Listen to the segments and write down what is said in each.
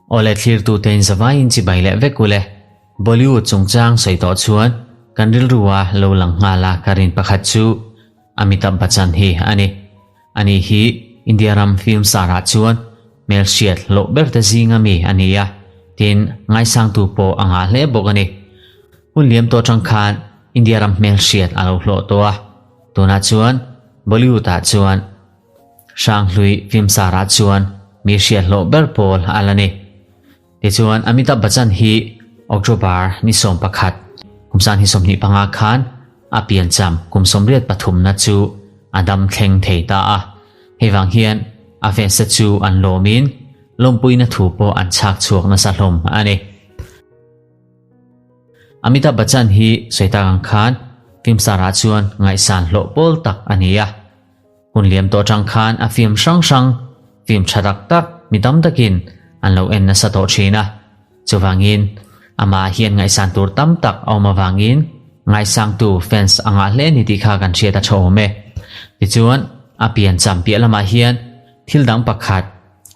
Awle thlirtute in zavaiin chibai leh vek ule. Bollywood chungchang sawi tawh chuan kan rilrua lo lang nghal a ka rin pakhat chu Amitabh Bachchan hi a ni. Ani hi India ram film star ah chuan hmelhriat hlawh ber te zinga mi a ni a, tin ngaisangtu pawh a ngah hle bawk a ni. Hun liam tawh atang khan India ram hmelhriat a lo hlawh tawh a, tunah chuan Bollywood ah chuan Hranghlui film star ah chuan mi hriat hlawh ber pawl a la ni. Tichuan Amitabh Bachchan hi October ni 11 kum 2025 khan a piancham kum 83 na chu a dam thleng thei ta a. Hei vang hian a fans te chu an lawmin lawmpuina thu pawh an chhak chhuak nasa hlawm a ni. Amitabh Bachchan hi sawi tak ang khan film star ah chuan ngaihsan hlawh pawl tak a ni a. Hun liam tawh atang khan a film hrang hrang, film tha tak tak mi tam takin an lo en nasa tawh thin a. Chuvangin, amah hian ngaihsan tur tam tak a awm avangin ngaisangtu fans a ngah hle ni tih kha kan hriat a tha awm e. Tichuan, a pian cham piah lamah hian thil dang pakhat,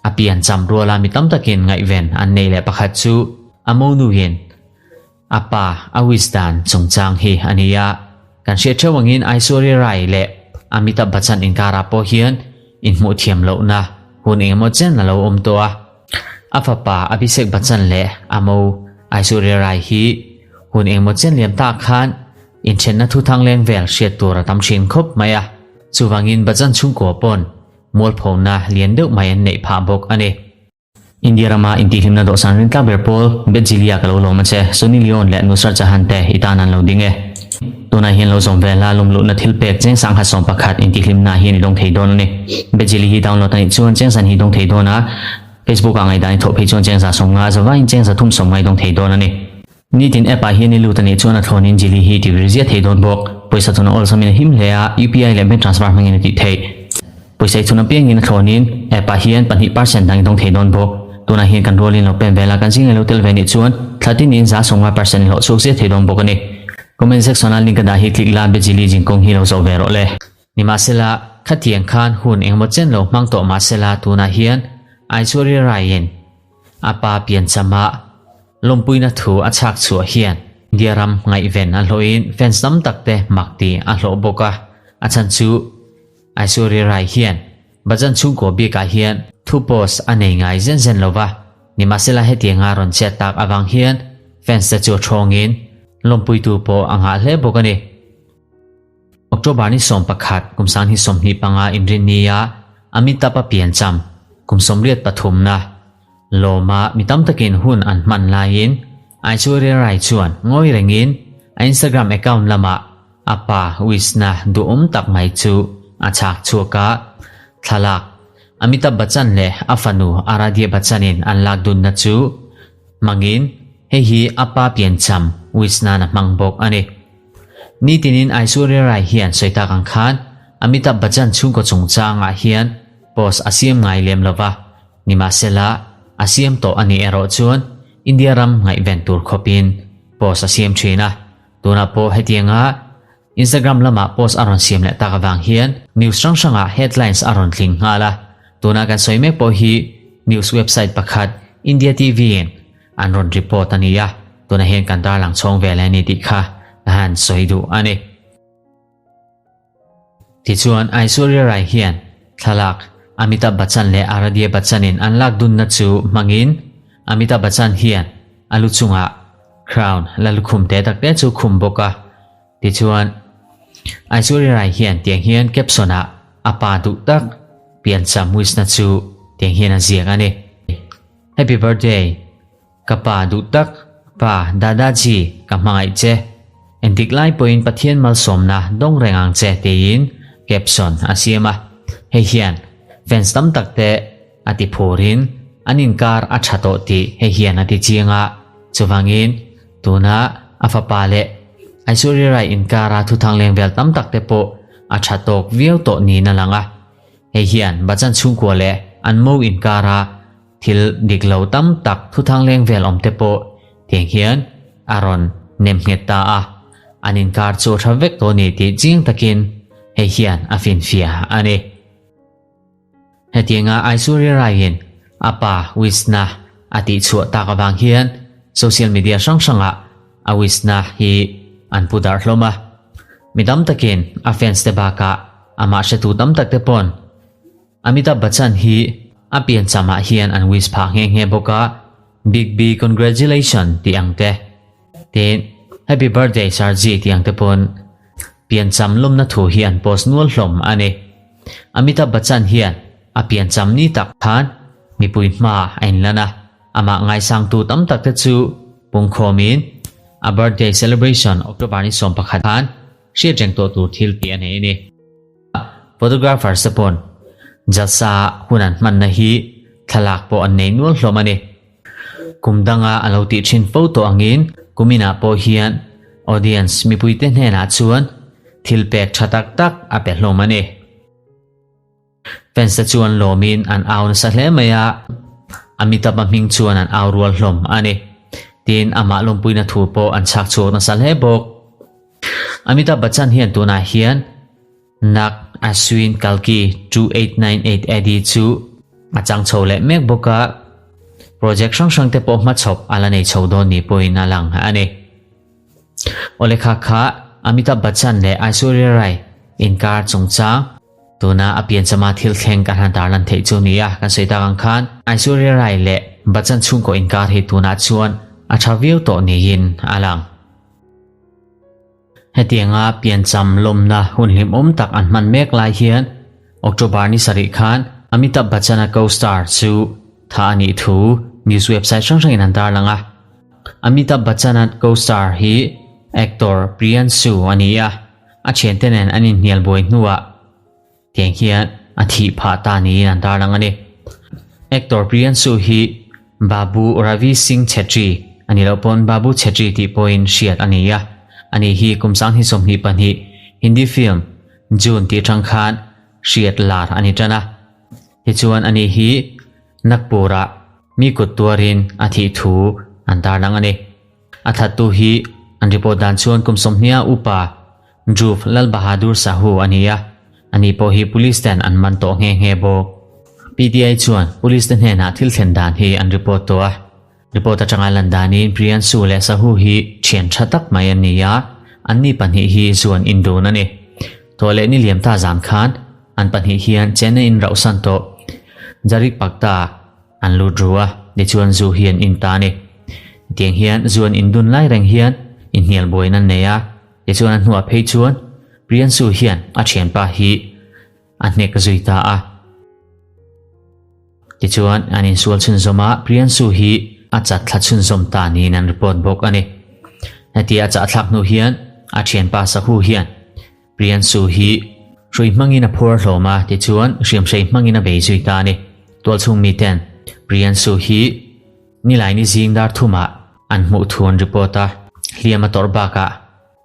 a pian cham ruala mi tam takin ngaihven an nei leh pakhat chu a monuin A pa a wish dan chungchang hi a ni a, kan hriat theuh angin Aishwarya Rai leh Amitabh Bachchan inkarah pawh hian inhmuh thiam lohna hun engemaw chen a lo awm tawh a. A fapa Abhishek Bachchan leh a mo Aishwarya Rai hi hun engemaw chen liam tak khan inthenna thuthang leng vel hriat tur a tam thin khawp mai a, chuvangin Bachchan chhungkua pawn mualphona lian deuh mai an neih phah bawk a ni. India rama intihhlimna dawhsan rintlak ber pawl Bet Jilia ka lo lawm a che, Sunny Leone leh Nusrat Jahan te i tan an lo ding e. Tunah hian lo zawm ve la lawmluhna thil pek cheng sangha 11 intihhlimna hian i dawng thei dawn a ni. Bet Jili hi download a nih chuan cheng zan hi dawng thei dawn a, Facebook ah ngaihdan i thawh phei chuan cheng za 50 zavaiin cheng za thum 50 i dawng thei dawn a ni. Nitin app ah hian i lut a nih chuan a thlawnin Jili hi ti vir ziah thei dawn bawk. Pawisa thun a awlsamin a him hle a, UPI leh bank transfer hmangin a tih theih. Pawisa i thun apiangin a thlawnin app ah hian pahnih percent dang i dawng thei dawn bawk. Tunah hian kan rualin lo pen vel a, kan zing lo tel ve nih chuan thla tinin 50 percent i hlawh chhuak ziah thei dawn bawk a ni. Comment section a link a dah hi click la, be Jili zingkawng hi lo zawh ve rawh le. Nimahsela, khatiang khan hun engemaw chen lo hmang tawh mahsela tunah hian Aishwarya Rai-in a pa pianchama Lawmpuina thu a chhak chhuah hian India ram ngaihven a hlawhin fans tam tak te mak ti a hlawh bawk a, a chhan chu Aishwarya Rai hian Bachchan chhungkaw bikah hian thu post a nei ngai zen zen lo va, nimahsela hetianga rawn chhiat tak avang hian fans te chu thawngin lawmpuitu pawh a ngah hle bawk a ni. October ni 11 kum 2025 inrinnia Amitabh a piancham kum 83 na Lawma mi tam takin hun an hman laiin Aishwarya Rai chuan ngawi rengin a Instagram account lamah a pa wish-na duhawm tak mai chu a chhak chhuak a. Thlalak, Amitabh Bachchan leh a fanu Aaradhya Bachchan-in an lak dunna chu hmangin hei hi a pa piancham wish nan a hmang bawk a ni. Nitinin Aishwarya Rai hian sawi tak ang khan Amitabh Bachchan chhungkaw chungchangah hian post a siam ngai lem lova. Nimahsela, a siam tawh a nih erawh chuan India ram ngaihven tur khawpin post a siam thin a. Tunah pawh hetianga Instagram lamah post a rawn siam leh tak avang hian news hrang hrangah headlines a rawn tling nghal a. Tuna kan sawi mek pawh hi news website pakhat India TV in an rawn report a ni a, tunah hian kan tarlang chhawng vel a ni tih kha ka han sawi duh a ni. Tichuan, Aishwarya Rai hian thlalak Amitabh Bachchan leh Aaradhya Bachchan-in an lak dunna chu hmangin Amitabh Bachchan hian a lu chungah crown la lukhum te tak te chu khum bawk a. Tichuan, Aishwarya Rai hian tiang hian caption-ah a pa duh tak piancham wish-na chu tiang hian a ziak a ni. Happy birthday! Ka pa duh tak, pa Dadaji ka hmangaih che. Entik lai pawhin Pathian malsawmna dawng reng ang che tiin caption a siam a. Hei hian fans tam tak te a ti phurin an inkar a tha tawh tih hei hian a ti chiang a. Chuvangin tuna a fapa leh Aishwarya Rai inkara thuthang leng vel tam tak te pawh a tha tawk viau tawh niin a lang a. Hei hian Bachchan chhungkua leh an mo inkara Thil dik lo tam tak thuthang leng vel awm te pawh tiang hian a rawn nem nghet ta a, an inkar chu a tha vek tawh ni tih chiang takin hei hian a finfiah a ni. Hetianga Aishwarya Rai-in a pa wish-na a tihchhuah tak avang hian social media hrang hrangah a wish-na hi an pu darh hlawm a. Mi tam takin a fans te bakah amah hretu tam tak te pawn Amitabh Bachchan hi a pianchamah hian an wish phah nghe nghe bawk a, Big B congratulation tih ang te, tin Happy birthday Sir Ji tih ang te pawn piancham lawmna thu hi an post nual hlawm a ni. Amitabh Bachchan hian a piancham ni tak khan mipui hma a inlan a, amah ngaisangtu tam tak te chu pungkhawmin a birthday celebration October ni 11 khan hriat reng tawh tur thil tih a nei a ni. Photographer se pawn jalsa hun an hmanna hi thlalak pawh an nei nual hlawm a ni. Kum danga a lo tih thin fo tawh angin kuminah pawh hian audience mipuite hnenah chuan thil pek tha tak tak a pe hlawm a ni. Fans te chuan lawmin an au nasa hle mai a, Amitabh-a hming chuan an au rual hlawm a ni. Tin, amah lawmpuina thu pawh an chhak chhuak nasa hle bawk. Amitabh Bachchan hian tunah hian Nag Ashwin Kalki 2898 AD chu a chang chho leh mek bawk a, project hrang hrang te pawh hmachhawp a la nei chho dawn ni pawhin a lang a ni. Awle kha kha Amitabh Bachchan leh Aishwarya Rai inkar chungchang tuna a pianchama thil thleng kan han tarlan theih chu ni a, kan sawi tak ang khan Aishwarya Rai leh Bachchan chhungkaw inkar hi tunah chuan a tha viau tawh niin a lang. Hetianga piancham lawmna hun hlimawm tak an hman mek lai hian October ni sarih khan Amitabh Bachchan-a co-star chu tha a nih thu news website hrang hrangin an tarlang a. Amitabh Bachchan-a co-star hi actor Priyanshu a ni a, a thiante nen an inhnial buai hnuah Tiang hian a thih phah ta niin an tarlang a ni. Actor Priyanshu hi Babu Ravi Singh Chhetri a ni loh pawn Babu Chhetri tih pawhin hriat a ni a. Ani hi kum 2022 Hindi film June tih atang khan hriat lar a ni tan a. Tichuan ani hi Nagpur-ah mi kut tuarin a thih thu an tarlang a ni. A thattu hi an report dan chuan kum 20 upa Dhruv Lal Bahadur Sahu a ni a, ani pawh hi police ten an man tawh nghe nghe bawk. PTI chuan police te hnenah thil thlen dan hi an report tawh a, report atanga lan danin Priyanshu leh Sahu hi thian tha tak mai an ni a, anni pahnih hi zuan indun a ni. Tawh leh ni liam ta zan khan an pahnih hian Chennai in rauhsan tawh Jarik Pakta An lut ru a, tichuan zu hi an in ta a ni. Hetiang hian zu an in dun lai reng hian inhnial buaiin an nei a, tichuan a hnuah phei chuan Priyansu hian a thianpa hi a hnek zui ta a. Tichuan an insual chhunzawm a, Priyansu hi a chat thla chhunzawm ta niin an report bawk a ni. Hetia a chahthlak hnu hian a thianpa Sahu hian Priyansu hi hrui hmangin a phuar hlawm a, tichuan hriamhrei hmangin a bei zui ta a ni. Tualchhung miten Priyansu hi Nilaini zing dar thumah an hmuh thu an report a, hliam a tawrh bakah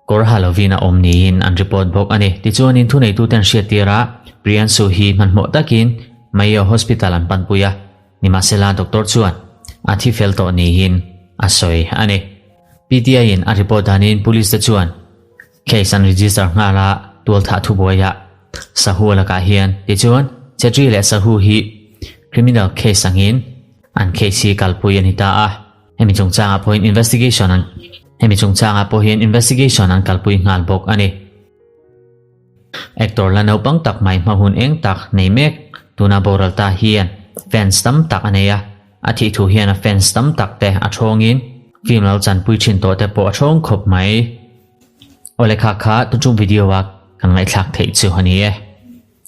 kawr ha lovin a awm niin an report bawk a ni. Tichuanin thuneituten hriattir a, Priyansu hi hmanhmawh takin Mayo Hospital an panpui a, nimahsela doctor chuan a thi fel tawh niin a sawi a ni. PTI-in a report danin police te chuan Case an register nghal a, tualthah thubuaiah Sahu lakah hian tichuan Chetri leh Sahu hi criminal case angin an case hi kalpui a ni ta a, hemi chungchangah pawhin investigation an hemi chungchangah pawh hian investigation an kalpui nghal bawk a ni. Actor la naupang tak mai hma hun eng tak nei mek tuna boral ta hian fans tam tak a nei a, a thih thu hian a fans tam tak te a thawngin film lo chanpui thin tawh te pawh a thawng khawp mai. Aw lekha kha tunchung video a kan ngaihthlak theih chu a ni e.